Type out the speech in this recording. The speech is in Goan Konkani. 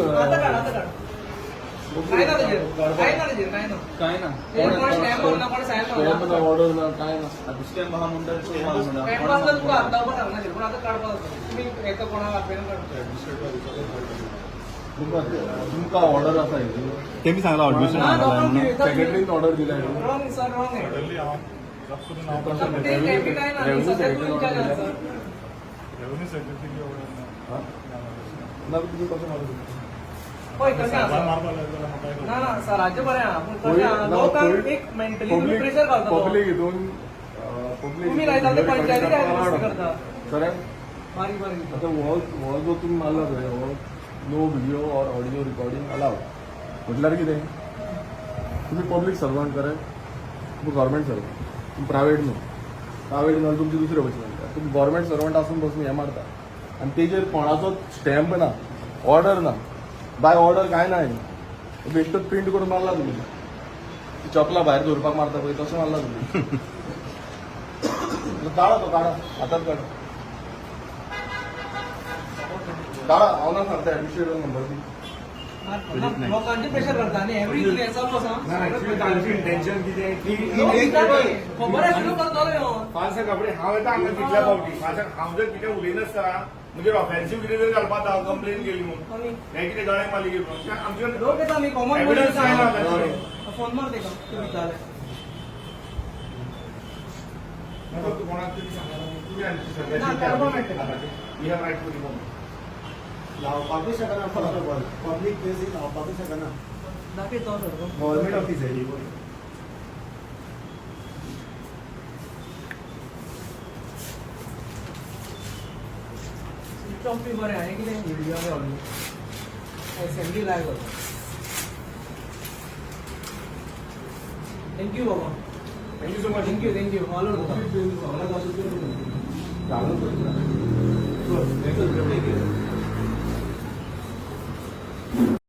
आतां काड, आतां काड. काय ना तेजेर, काय ना तेजेर, काय ना. काय ना. तेजेर कोण स्टॅम्प मारना, कोण सायन स्टॅम्प ना, मारना. ऑर्डर ना, काय ना. आता स्टॅम्प आहा म्हणटा तो माल म्हणटा. स्टॅम्प आसल्यार तुका हात लावपाक सांगना, पूण आतां काडपाक जाता. तुमी एका कोणाक आपयन काडटा. तुमकां तुमकां ऑर्डर आसा हेजी? तेमी सांगला ऑडिशन. ना, डॉक्युमेंट दिता. सेक्रेटरीन ऑर्डर दिला. रॉंग सर, रॉंग आहे. ऑर्डरली हांव जप्त करून हांव ते स्टॅम्पी काय ना, रेव्हेन्यू सध्या तूं इन्चार्ज आसा सर. रेव्हेन्यू सेक्रेटरी ऑर्डर ना. ना, तुमी कशें मारता? पळय कशें सायबान आसा. मारपाक लागलो जाल्यार म्हाका ना ना, सराचें बरें आहा, पूण कशें कोई- आहा, ना, लोकांक कोई- एक मेंटली तुमी प्रेशर घालता तो. पब्लीक हितून, पब्लीक तुमी लायता ते पंचायती काय करता. करेक्ट. बारीक बारीक. आता हो हो जो तुमी मारला पळय, हो no video or audio recording allowed म्हटल्यार कितें? तुमी पब्लीक सर्वंट, करेक्ट? तुमी गव्हर्मेंट सर्वंट, तुमी प्रायवेट न्हू. प्रायवेट जाल्यार तुमचे दुसरे भशेन जाता. तुमी गव्हर्मेंट सर्वंट आसून बसून हें मारता आनी तेजेर कोणाचो स्टॅम्प ना, ऑर्डर ना, बाय ऑर्डर कांय ना. हें बेश्टोच प्रिंट करून मारला तुमी. चपला भायर दवरपाक मारता पळय, तशें मारला तुमी. काडा तो, काडा, आतांच काडा, काडा. हांव ना सांगता, ऍडमिनिस्ट्रेटर नंबर दी. लोकांचे प्रेशर करता आनी एवरी हें चालू आसा. तांची इंटेन्शन कितें की लोक विचारता न्ही. खबर आशिल्लो करतलो ह्यो. फाल्स कपडे. हांव येता हांगा कितल्या फावटी फाल्स. हांव जर कितें उलयनासतना म्हणजे ऑफेन्सीव कितें जरी घालपाक जावं कंप्लेन केली म्हणून आनी हें कितें गळ्याक मारली म्हणून आमचे लोक येता न्ही, कॉमन. एविडन्स काय ना तांचे. फोन मार तेका, ते विचारले. कोणाक तरी सांगा, तुमी आमची ना, काडपाक मेळटलें. We have right to remove. लावपाकूय शकना. First of all, public प्लेसीर लावपाकूय शकना. दाखय तो सर. गव्हर्मेंट ऑफिस आहे. स्विच ऑफ बी बरें हांवें कितें व्हिडियो आनी ऑडियो असेंब्ली लायव्ह जाता. Thank you बाबा. Thank you so much. Thank you, thank you. All चालू. Thank you.